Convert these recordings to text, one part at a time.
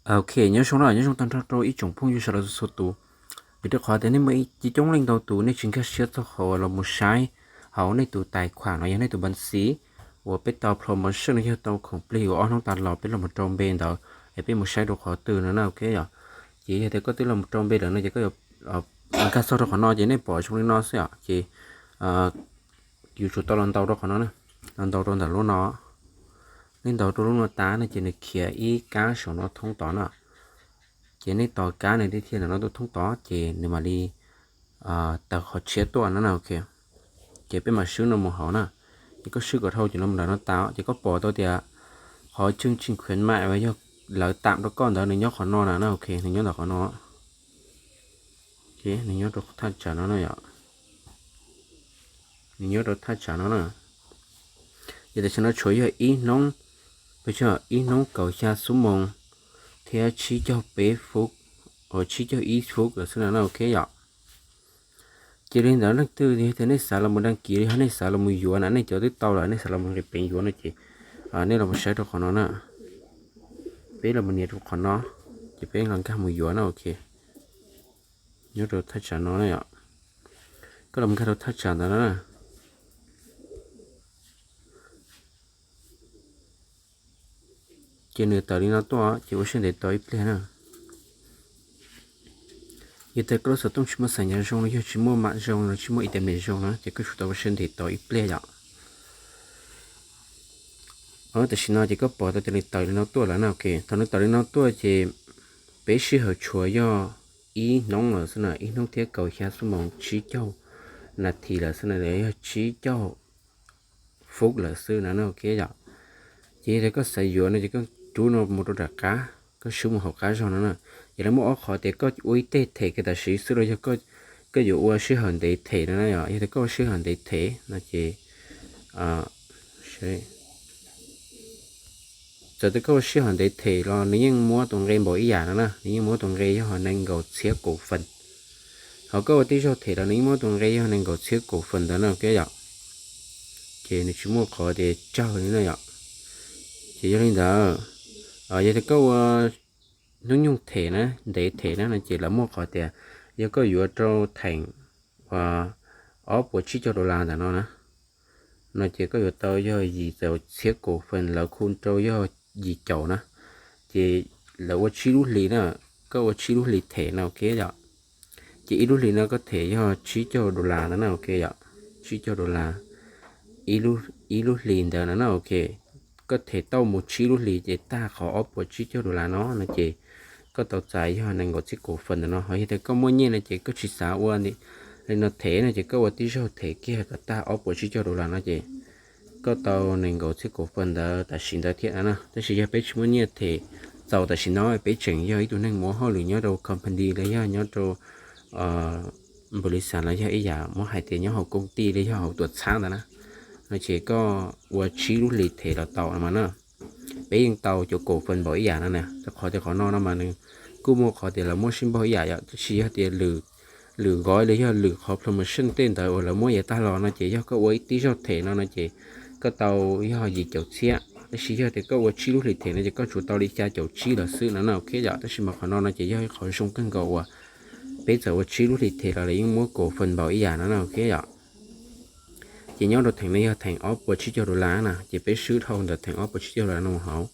Ok, nyob zoo no, nyob zoo tag nrho rau ib tsoom phooj ywg sawv daws txhua tus. Vim rau qhov tias nej muaj ib coob leej ntau tus nej tsis nkag siab txog qhov los mus saib hauv nej tus tais khuam no yog nej tus npan xi uas peb tau promotion no yog tau khoom plig uas ob hnub tas los peb los mus rau npe ntawd, es peb mus saib rau qhov twg no na, ok yom. Ces yog tias koj twb los mus rau npe lawm no ces koj yuav nkag txog rau qhov no ces nej pom zoo li no xwb os. Ces yuav tsum tau los ntaus rau qhov no, los ntaus rau ntawm lub no. Nej ntaus rau lub no tas no ces nws khiav ib kab saum no thoob tod na. Ces nej tos kab nws thiaj li ntawm no tuaj thoob tod ces nws mam li tawm qhov tshiab tuaj no na, ok. Ces peb mam swb no mus hauv na. Ces koj swb kom dhau ces no mus ntawm no tas ces koj pom tau tias qhov cheej tsis khuav mam uas yog lawv tam rau koj ntawd nws nyob qhov no na, ok, nws nyob ntawm qhov no. Nws nyob rau thaj tsam no na yom. Nws nyob rau thaj tsam no na. Ces tam sim no tshuav yog ib hnub, ib hnub kaum xya xuab moos thiab tsib caug peb fub, tsib caug ib fub lawm xwb na, ok yom. Ces li ntawd leej twg yog tias nej xav los mus dag kis li, yog nej xav los mus yuav na, nej cov twb tau lawm nej xav los mus nqis peev yuav no ces nej los mus saib rau qhov no na. Peb los mus nias rau qhov no, ces peb los nkag mus yuav na, ok. Nyob rau thaj tsam no na yom. Koj los nkag rau thaj tsam ntawd na. Ces nws tawm li no tuaj ces ua siab ntev tos ib pliag na. Yog tias koj lub xov tooj tsis muaj xas nyas zoo los yog tsis muaj mam zoo los tsis muaj internet zoo na ces koj tsum tau ua siab ntev tos ib pliag yom. Tam sim no ces koj pom tau tias nws tawm li no tuaj lawm na, ok. Thaum nws tawm li no tuaj ces peb sij hawm tshuav yog ib hnub lawm xwb na, ib hnub thiab kaum xya xuab moos tsib caug nas this lawm xwb na, yog tsib caug fub lawm xwb na, ok yom. Ces yog tias koj xav yuav no ces koj rub no mus rau nram qab, koj swb mus hauv qab zog no na. Ces lawv muaj ob qhov tias koj ua ib teg them kiag tam sim xwb los yog koj yuav ua sij hawm ntev them no na yom. Yog tias koj ua sij hawm ntev them no ces txawm tias koj ua sij hawm ntev them los nws yeej muab tus nqe npaum ib yam no na, nws yeej muab tus nqe yog nees nkaum txhiab kaum feem. Ho koj ua tib zaug them los nws yeej muab tus nqe yog nees nkaum txhiab kaum feem ntawd na, ok yom. Ces nws tsis muaj qhov tias tsawg li na yom. Ces yog li ntawd, yog tias koj ua hnub nyoog them na, ntev them na no ces lawv muaj qhov tias yog koj yuav rau theem uas ob puas tsib caug dollar ntawm no na, no ces koj yuav tau yog yim caum txhiab kaum feem, lawv khu rau yog yim caum na. Ces lawv ua tsib lub hlis na, koj ua tsib lub hlis them no, ok yom. Ces ib lub hlis no koj them yog tsib caug dollar ntawd na, ok yom. Tsib caug dollar ib lub hlis ntawd no na, ok. Koj them tau mus tsib lub hlis ces tag qhov ob puas tsib caug dollar no no ces koj tau txais yog nees nkaum txhiab kaum feem ntawm no. Ho yog tias koj muaj nyiaj no ces koj tsis xav ua li no them no ces koj ua tib zaug them kiag kom tag ob puas tsib caug dollar no ces koj tau nees nkaum txhiab kaum feem ntawd tam sim ntawd thiab no na. Tab sis yog peb tsis muaj nyiaj them txaus tam sim no, peb tseem yog ib tug neeg muab hauj lwm nyob rau company los yog nyob rau npaum li xav los yog ib yam muab hais tias nyob hauv koom tij los yog hauv tuam txhab ntawd na, no ces koj ua tsib lub hlis them los tau no mas na. Peb yeej tau cov kaum feem npaum ib yam no na, rau qhov tias qhov no no mas nws kuj muaj qhov tias lawv muab sib npaug ib yam yom, tab sis yog tias lwm gov los yog lwm qhov promotion tej ntawd uas lawv muab yav tag los no ces yog koj ua ib tib zaug them no no ces koj tau yog yim caum txhiab, tab sis yog tias koj ua tsib lub hlis them no ces koj tsuas tau li xya caum tsib lawm xwb no na, ok yom. Tab sis mas qhov no no ces yog ib qhov zoo kawg nkaus uas peb txawm ua tsib lub hlis them los lawv yeej muab kaum feem npaum ib yam no na, ok yom. Ces nyob rau theem no yog theem ob puas tsib caug dollar na, ces peb swb dhau ntawm theem ob puas tsib caug dollar no mus hauv.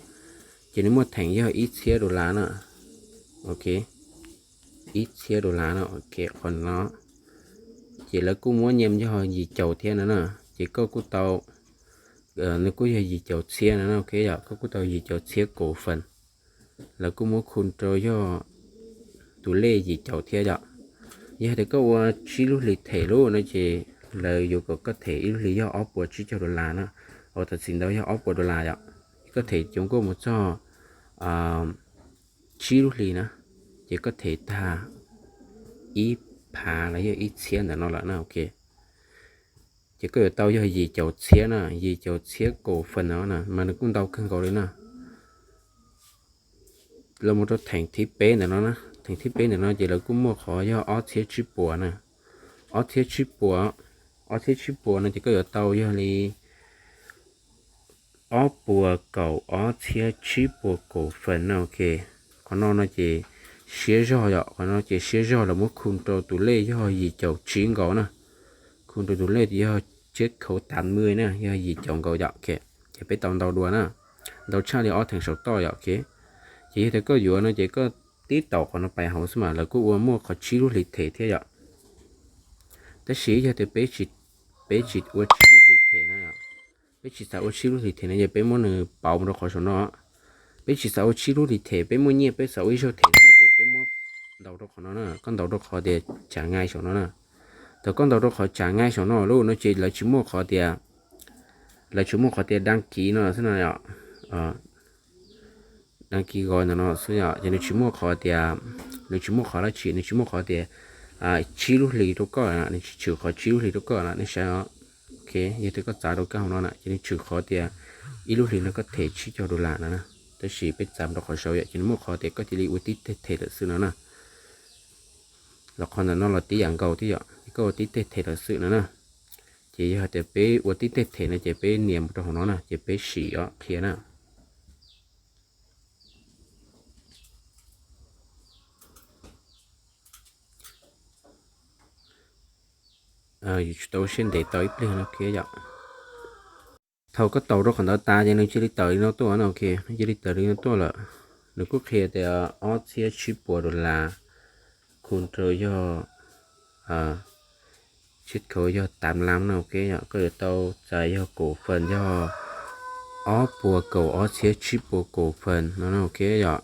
Ces nws muaj theem yog ib txhiab dollar na, ok, ib txhiab dollar no, ok, qhov no ces lawv kuj muab nyiam yog yim caum thiab no na, ces koj kuj tau, nws kuj yog yim caum txhiab no na, ok yom, koj kuj tau yim caum txhiab kaum feem. Lawv kuj muab khu rau yog tus lej yim caum thiab yom. Yog tias koj ua tsib lub hlis them lub no ces lawv yuav kom koj them ib lub hlis yog ob puas tsib caug dollar na, uas tam sim ntawd yog ob puas dollar yom. Koj them cov nkuaj mus txog tsib lub hlis na, ces koj them tag ib phav los yog ib txhiab ntawm no lawm na, ok. Ces koj yuav tau yog yim caum txhiab na, yim caum txhiab kaum feem no na, mas nws kuj ntau kawg nkaus li na. Los mus rau theem thib peb ntawm no na, theem thib peb ntawm no ces lawv kuj muaj qhov yog ob txhiab tsib puas na. Ob txhiab tsib puas, ob txhiab tsib puas no ces koj yuav tau yog li ob puas kaum ob txhiab tsib puas kaum feem na, ok. Qhov no no ces siab zog yom, qhov no ces siab zog los muab khu rau tus lej yog yim caum tsib nkaus na. Khu rau tus lej yog tsib khauv tav maj na, yog yim caum nkaus yom. Ces peb tau ntau dua na, ntau tshaj li ob theem saum toj yom. Ces yog tias koj yuav no ces koj tib taum qhov no pais hauv xwb mas lawv kuj ua muaj qhov tsib lub hlis them thiab yom. Tab sis yog tias peb tsis ua tsib lub hlis them na, peb tsis xav ua tsib lub hlis them no ces peb muab nws pauv mus rau qhov saum no. Peb tsis xav ua tsib lub hlis them, peb muaj nyiaj peb xav ua ib zaug them no ces peb muab ntaus rau qhov no na, koj ntaus rau qhov tias tsam ngai saum no na. Thaum koj ntaus rau qhov tsam ngai saum no lawm no ces lawv tsis muaj qhov tias, lawv tsis muaj qhov tias dab kiv no xwb no yom. Dab kiv qhov ntawm no xwb yom, ces nws tsis muaj qhov tias, nws tsis muaj qhov dab tsi, nws tsis muaj qhov tias tsib lub hlis rau koj, nws tsis tshwm qhov tsib lub hlis rau koj na, nej saib os. Ok, yog tias koj txav rau kab hauv no na ces nws tshwm qhov tias ib lub hlis no koj them tsib caug dollar no na. Tab sis peb txav mus rau qhov saud yom, ces nws muaj qhov tias koj cia li ua tib teg them lawm xwb no na. Los qhov ntawm no los tib yam nkaus thiab yom, ces koj ua tib teg them lawm xwb no na. Ces yog hais tias peb ua tib teg them no ces peb nias mus rau hauv no na, ces peb sim os qhia na. Yuav tsum tau siab ntev tau ib pliag no ok yom. Thaum koj taus rau qhov ntawd tas ces nws cia li tawm li no tuaj no, ok, nws cia li tawm li no tuaj lawm. Nws kuj qhia tias ob txhiab tsib puas dollar, khu rau yog tsib khauv yog tav maj na, ok yom. Koj yuav tau txais yog kaum feem yog ob puas kaum ob txhiab tsib puas kaum feem no na, ok yom.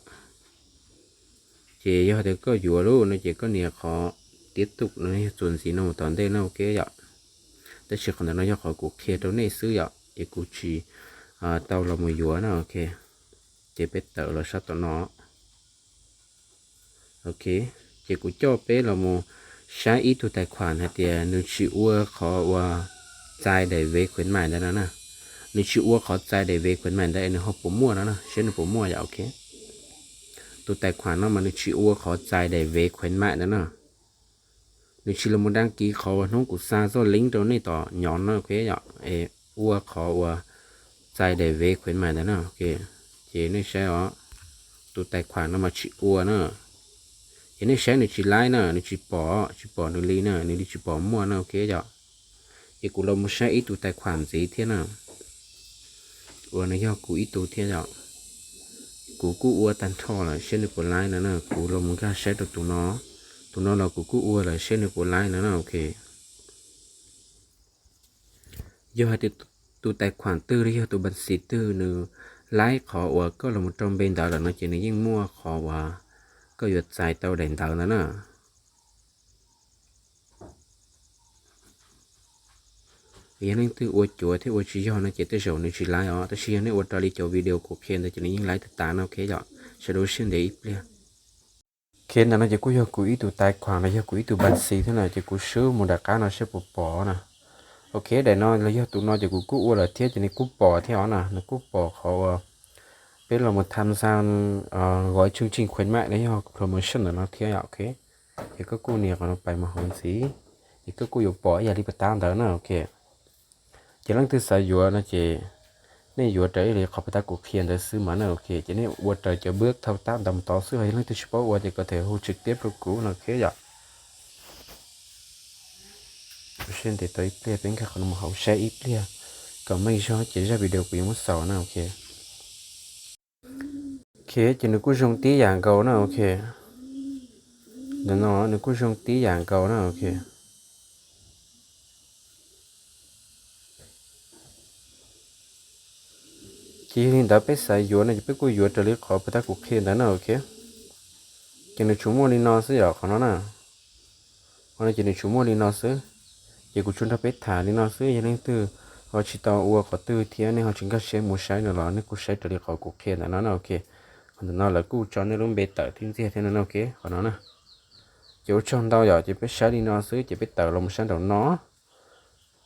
Ces yog tias koj yuav lawm no ces koj nias qhov tiab tus no yog txuas ntxiv no mus tom ntej no, ok yom. Tab sis qhov ntawm no yog qhov kuv qhia rau nej xwb yom, ces kuv tsis tau los mus yuav na, ok. Ces peb tawm los sab tom no. Ok, ces kuv coj peb los mus saib ib tug tais khuam hais tias nws tsis ua qhov uas txais daim vev khuv mais ntawd no na. Nws tsis ua qhov txais daim vev khuv mais ntawd es nws ho puas muaj no na, saib nws puas muaj yom, ok. Tus tais khuam no mas nws tsis ua qhov txais daim vev khuv mais ntawd na. Nws tsis los mus dab kiv qhov uas hnub kuv xa txoj link rau nej tom nyom no, ok yom, es ua qhov uas txais daim vev khuv mais ntawd na, ok. Ces nej saib os, tus tais khuam no mas tsis ua na. Ces nej saib nws tsis laib na, nws tsis pom, tsis pom nws li na, nws li tsis pom muaj na, ok yom. Ces kuv los mus saib ib tug tais khuam ntxiv thiab na, uas nws yog kuv ib tug thiab yom. Kuv kuj ua tag nrho lawm, saib nws puas laib no na, kuv los mus nkag saib rau tus no. Tus no los kuv kuj ua lawm, saib nws puas laib no na, ok. Yog hais tias tus tais khuam twg los yog tus npa xis twg nws laib qhov uas koj los mus rau npe ntawd lawm no ces nws yeej muaj qhov uas koj yuav txais tau daim ntawv ntawd na. Yog leej twg ua cuav thiab ua tsis yog no ces tej zaum nws tsis laib os, tab sis yog nej ua raws li cov video kuv qhia ntawd ces nws yeej laib tag tas no, ok yom. Sawv daws siab ntev ib pliag. Ok, ntawm no ces kuj yog kuv ib tug tais khuam los yog kuv ib tug npa xis thiab na, ces kuv swb mus nram qab no saib puas pom na. Ok, daim no los yog tus no ces kuv kuj ua lawm thiab ces nws kuj pom thiab os na, nws kuj pom qhov uas peb los mus tham xa gói chương trình khuyến mại los yog promotion ntawm no thiab yom, ok. Ces koj kuj nias qhov no pais mus hauv ntxiv, ces koj kuj yuav pom ib yam li puas tab ntawd na, ok. Ces leej twg xav yuav no ces nej yuav raws ib yam li qhov puas tab kuv qhia ntawd xwb mas na, ok. Ces nej ua raws cov bước thao tác ntawd mus tod xwb, yog leej twg tsis paub ua ces có thể hu trực tiếp rau kuv no, ok yom. Siab ntev tau ib pliag, peb nkag qhov no mus hauv saib ib pliag kom meej zog ces zaj video kuv yuav muab xaus na, ok. Ok, ces nws kuj zoo tib yam nkaus na, ok. Ntawm no nws kuj zoo tib yam nkaus na, ok. Ces yog li ntawd peb xav yuav no ces peb kuj yuav raws li qhov puas tab kuv qhia ntawd na, ok. Ces nws tsuas muaj li no xwb yom, qhov no na. Qhov no ces nws tsuas muaj li no xwb. Ces kuv tsuas nrog peb tham li no xwb, yog leej twg ho tsis tau ua qhov twg thiab nej ho tsis nkag siab mus saib no los nej kuj saib raws li qhov kuv qhia ntawm no na, ok. Qhov ntawm no lawv kuj tso nej lub npe tawm tib ntxiag thiab no na, ok, qhov no na. Ces ua tsaug ntau yom, ces peb saib li no xwb ces peb tawm los mus saib nraum no.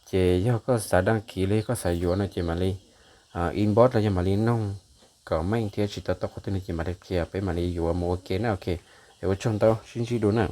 Ces yog koj xav đăng ký los yog koj xav yuav no ces mam li inbox los yog mam li noog kom meej thiab, tsis tau tau qhov twg no ces mam li qhia peb mam li yuav mus ua ke na, ok. Es ua tsaug ntau, sib ntsib dua na.